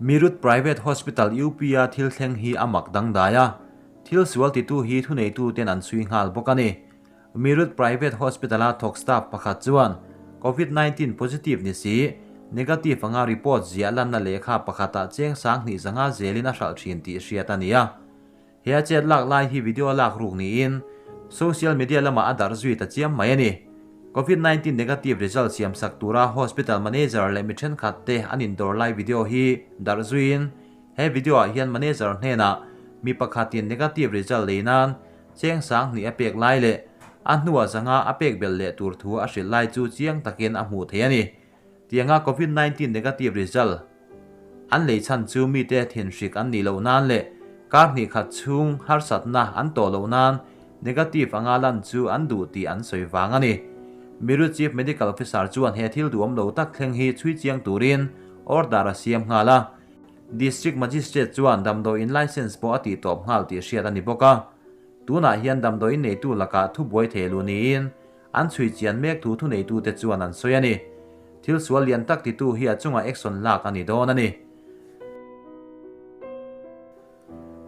Meerut Private Hospital UP-a thil thleng hi a mak dangdai a, thil sual titu hi thuneituten an chhui nghal bawk a ni. Meerut Private Hospital-a thawk staff pakhat chuan Covid 19 positive ni si, negative anga report ziah lanna lehkha pakhatah cheng 2000 zanga zelin a hralh thin tih hriat a ni a. He a chet lak lai hi video lak ruk niin social media lamah a darh zui ta chiam mai a ni. Covid 19 negative result siam sak tura hospital manager leh mi thenkhat te an indawr lai video hi darh zuiin he video ah hian manager hnenah mi pakhatin negative result lei nan cheng 2000 a pek lai leh a hnuah 500 a pek belh leh tur thu a hrilh lai chu chiang takin a hmuh theih a ni. Tianga Covid 19 negative result an lei chhan chu mite thin hrik an nih loh nan leh kar hnih khat chhung harsatna an tawh loh nan negative anga lan chu an duh tih an sawi vang a ni. Meerut Chief Medical Officer chuan he thil duhawm lo tak thleng hi chhui chiang turin order a siam nghal a. District Magistrate chuan damdawiin license pawh a tihtawp nghal tih hriat a ni bawk a. Tunah hian damdawiin neitu lakah thubuai thei lu niin an chhui chian mek thu thuneitute chuan an sawi a ni. Thil sual lian tak titu hi a chungah action lak a ni dawn a ni.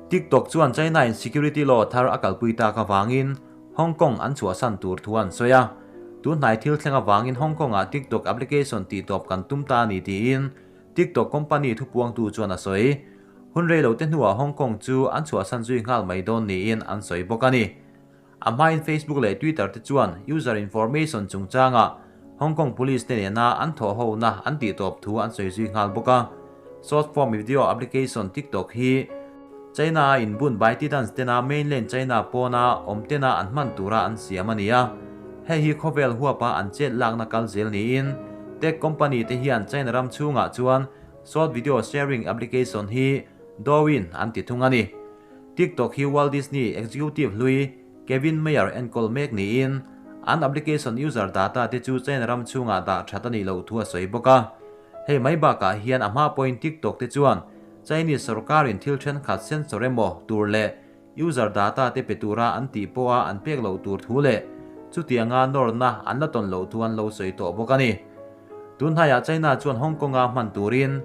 TikTok chuan China in security law thar a kalpui tak avangin Hong Kong an chhuahsan tur thu an sawi a. Tun hnai thil thleng avangin Hong Kong ah TikTok application tihtawp kan tum ta a ni tiin TikTok company thupuangtu chuan a sawi. Hun rei lo te hnuah Hong Kong chu an chhuahsan zui nghal mai dawn niin an sawi bawk a ni. A hmain Facebook leh Twitter te chuan user information chungchanga Hong Kong Police te nena an thawhhona an tihtawp thu an sawi zui nghal bawk a. Short form video application TikTok hi China a inbun ByteDance tena mainland China pawna awm tena an hman tura an siam a ni a. Hei hi khawvel huapa an chet lakna kal zel niin tech company te hian China ram chhungah chuan short video sharing application hi Douyin an ti thung a ni. TikTok hi Walt Disney executive hlui Kevin Mayer enkawl mek niin an application user data te chu China ram chhungah dah that a nih loh thu a sawi bawk a. Hei mai bakah hian a hma pawhin TikTok te chuan Chinese sorkarin thil thenkhat sensor emaw tur leh user data te pe tura an tih pawha an pek loh tur thu leh chutianga nawrna an la tawn loh thu an lo sawi tawh bawk a ni. Tun hnaiah China chuan Hong Kong-a hman turin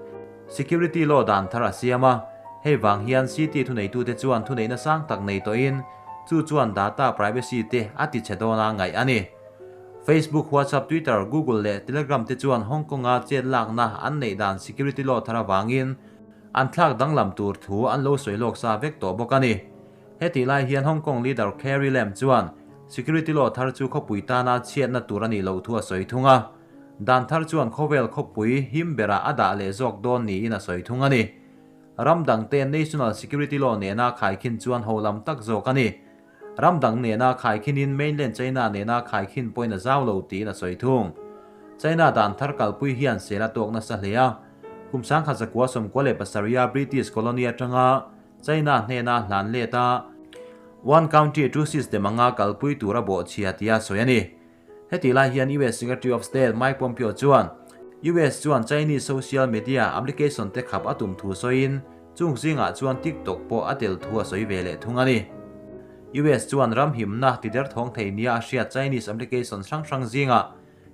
security law dan thar a siam a, hei vang hian city thuneitute chuan thuneihna sang tak nei tawhin chu chuan data privacy te a ti chhe dawn a ngaih a ni. Facebook, WhatsApp, Twitter, Google leh Telegram te chuan Hong Kong-a chet lakna an neih dan security law thar avangin an thlak danglam tur thu an lo sawi lawk sa vek tawh bawk a ni. Hetih lai hian Hong Kong leader Carrie Lam chuan security law thar chu khawpui tana chhiatna tur a nih loh thu a sawi thung a. Dan thar chuan khawvel khawpui him berah a dah leh zawk dawn niin a sawi thung a ni. Ram dangte national security law nena khaikhin chuan ho lam tak zawk a ni. Ram dang nena khaikhinin mainland China nena khaikhin pawhin a zau lo tiin a sawi thung. China dan thar kalpui hian sel a tawk nasa hle a. Kum 1997 British colony atanga China hnena hlan let a, One Country Two System anga kalpui tur a bawhchhia tia sawi a ni. Hetih lai hian US Secretary of State Mike Pompeo chuan US chuan Chinese social media application te khap a tum thu sawiin chung zingah chuan TikTok pawh a tel thu a sawi ve leh thung a ni. US chuan ram himna ti derthawng thei nia a hriat Chinese application hrang hrang zingah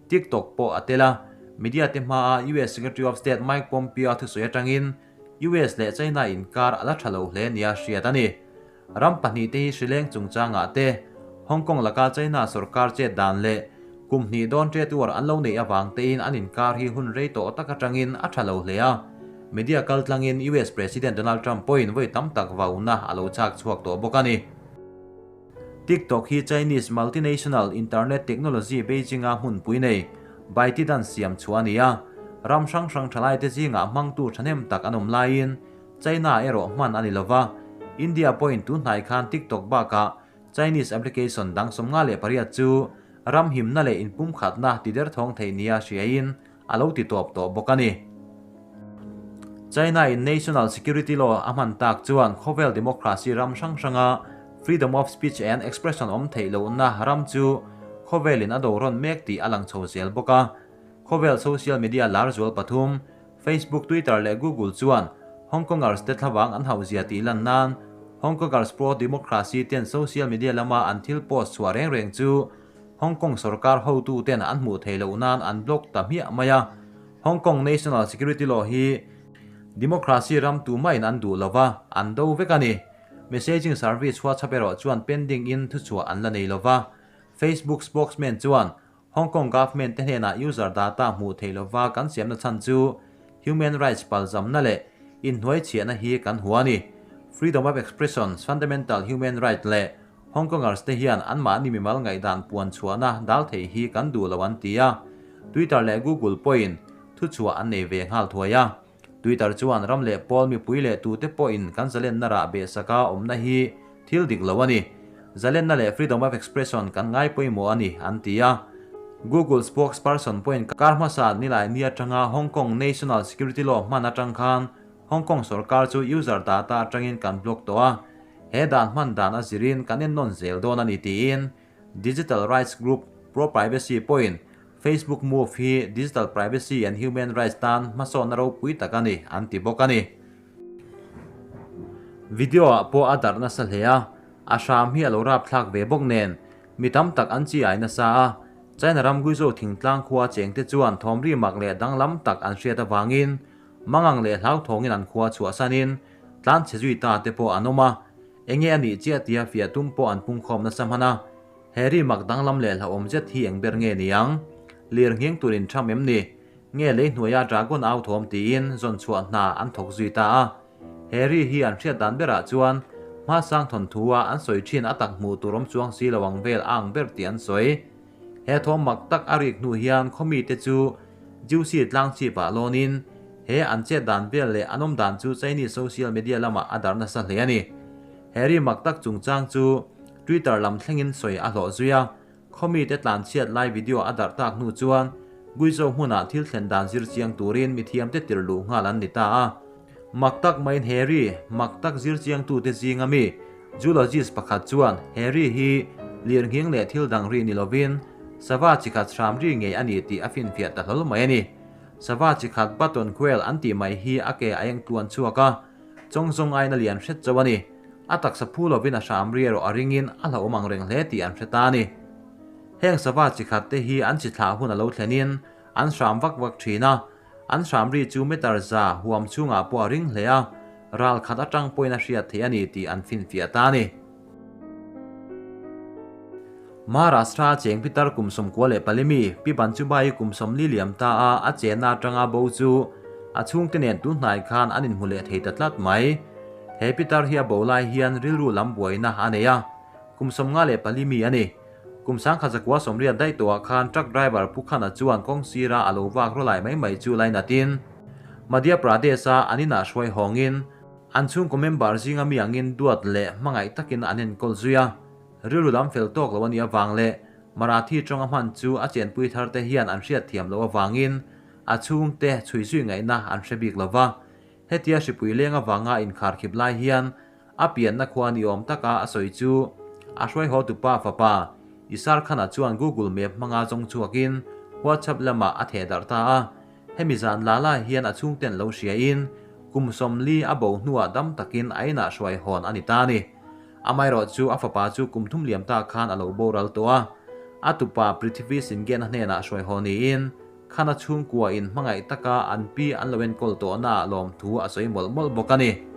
TikTok pawh a tel a, media te hmaa US Secretary of State Mike Pompeo thusawi atangin US leh China inkar a la tha lo hle nia hriat a ni. Ram pahnihte hi hrileng chungchangah te, Hong Kong laka China sorkar chet dan leh kum hnih dawn trade war an lo neih avang tein an inkar hi hun rei tawh tak atangin a tha lo hle a. Media kaltlangin US President Donald Trump pawhin vawi tam tak vauna a lo chak chhuak tawh bawk a ni. TikTok hi Chinese multinational internet technology Beijing-a hmunpui nei ByteDance siam chhuah a ni a. Ram hrang hrang thalaite zingah hmangtu thahnem tak an awm laiin China erawh hman a ni lova. India pawhin tun hnai khan TikTok bakah Chinese application dang 58 chu ram himna leh inpumkhatna ti derthawng theih nia hriain a lo ti tawp tawh bawk a ni. China in National Security Law a hman tak chuan khawvel democracy ram hrang hranga freedom of speech and expression awm theih lohna ram chu khawvelin a do rawn mek tih a lang chho zel bawk a. Khawvel social media lar zual pathum, Facebook, Twitter leh Google chuan Hong Kongers te thlavang an hauhzia tih lan nan Hong Kongers pro-democracy ten social media lama an thil post chhuah reng reng chu Hong Kong sorkar hotu ten an hmuh theih loh nan an block ta hmiah mai a. Hong Kong National Security Law hi Democracy ram tumahin an duh lova, an do vek a ni. Messaging service WhatsApp erawh chuan pending in thuchhuah an la nei lova. Facebook spokesman chuan Hong Kong government te hnenah user data hmuh theih lova kan siamna chhan chu human rights palzamna leh inhnuaichhiahna hi kan hua a ni. Freedom of expression, fundamental human right leh Hong Kongers te hian anmahni mimal ngaihdan puan chhuahna dal thei hi kan duh lo an ti a. Twitter leh Google pawhin thuchhuah an nei ve nghal thuai a. Twitter chuan ram leh pawl mipui leh tute pawhin kan zalenna rah behsaka awmna hi thil dik lo a ni. Zalenna leh freedom of expression kan ngai pawimawh a ni, an ti a. Google spokesperson pawhin kar hmasa nilai ni atanga Hong Kong National Security Law hman atang khan Hong Kong sorkar chu user data atangin kan block tawh a, he dan hman dan a zirin kan ennawn zel dawn a ni tiin Digital rights group Pro-Privacy pawhin Facebook move hi digital privacy and human rights tan hmasawnna ropui tak a ni an ti bawk a ni. Video ah pawh a darh nasa hle a, a hram hi a lo rapthlak ve bawk nen mi tam tak an chi ai nasa a, China ram Guizhou thingtlang khua chengte chuan thawmri mak leh danglam tak an hriat avangin Mangang leh hlauthawngin an khua chhuahsanin tlanchhe zui ta te pawh an awm a, enge a nih chiah tia fiah tum pawh an pungkhawm nasa hman a. He ri mak danglam leh hlauhawm zet hi eng ber nge ni ang? Lir nghing turin tham em ni? Nge lei hnuaia dragon au thawm tiin zawn chhuah hna an thawk zui ta a. He ri hi an hriat dan berah chuan hmasang thawnthua an sawi thin a tak hmuh tur awm chuang si lo ang vel a ang ber tih an sawi. He thawm mak tak a rik hnu hian khawmite chu Jiuxi tlang chhipah lawnin he an chet dan vel leh an awm dan chu Chinese social media lamah a darh nasa hle a ni. He ri mak tak chungchang chu Twitter lam thlengin sawi a hlawh zui a, khawmite tlan chhiat lai video a darh tak hnu chuan Guizhou hmunah thil thlen dan zir chiang turin mithiamte tir luh nghal an ni ta a. Mak tak maiin he ri mak tak zir chiangtute zinga mi Zoologist pakhat chuan he ri hi lirnghing leh thil dang ri ni lovin sava chi khat hram ri ngei a ni tih a finfiah ta hlawl mai a ni. Sava chi khat button quail an tih mai hi a ke a eng tluan chhuak a, chawng zawng aiin a lian hret chauh a ni. A taksa phu lovin a hram ri erawh a ringin a hlauhawm ang reng hle tih an hre ta a ni. Heng sava chi khat te hi an chi thlah hun a lo thlenin an hram vak vak thin a, An hramri chu meter za huam chhungah pawh a ring hle a, ral khat atang pawhin a hriat theih a ni tih an finfiah ta a ni. Maharashtra cheng pitar kum 94 mi Pi Banchubai kum 40 liam ta a a chenna atanga bo chu a chhungte nen tun hnai khan an inhmu leh thei ta tlat mai. He pitar hi a bo lai hian rilru lam buaina a nei a, kum 54 mi a ni. Kum 1980 daih tawhah khan truck driver Pu Khana chuan kawng sira a lo vak rawlai mai mai chu lainatin Madhya Pradesh-a an inah hruai hawngin an chhungkaw member zinga mi angin duat leh hmangaih takin an enkawl zui a. Rilru lam fel tawk lo a nih avang leh Marathi tawnga hman chu a chenpui tharte hian an hriatthiam loh avangin a chhungte chhui zui ngaihna an hre bik lo va. Hetia hripui leng avanga inkharkhip lai hian A pianna khua ni awm taka a sawi chu a hruaihaw tupa fapa Isar Khan-a chuan Google Map hmanga zawng chhuakin WhatsApp lamah a theh darh ta a. Hemi zan la la hian a chhungten lo hriain kum 40 a bo hnuah dam takin a inah hruai hawn a ni ta a ni. Amaherawh chu a fapa chu kum thum liam ta khan a lo boral tawh a. A tupa Prithvi Singh-a hnenah hruai haw niin Khan-a chhungkua in hmangaih taka an pi an lo enkawl tawhnaah lawmthu a sawi mawlh mawlh bawk a ni.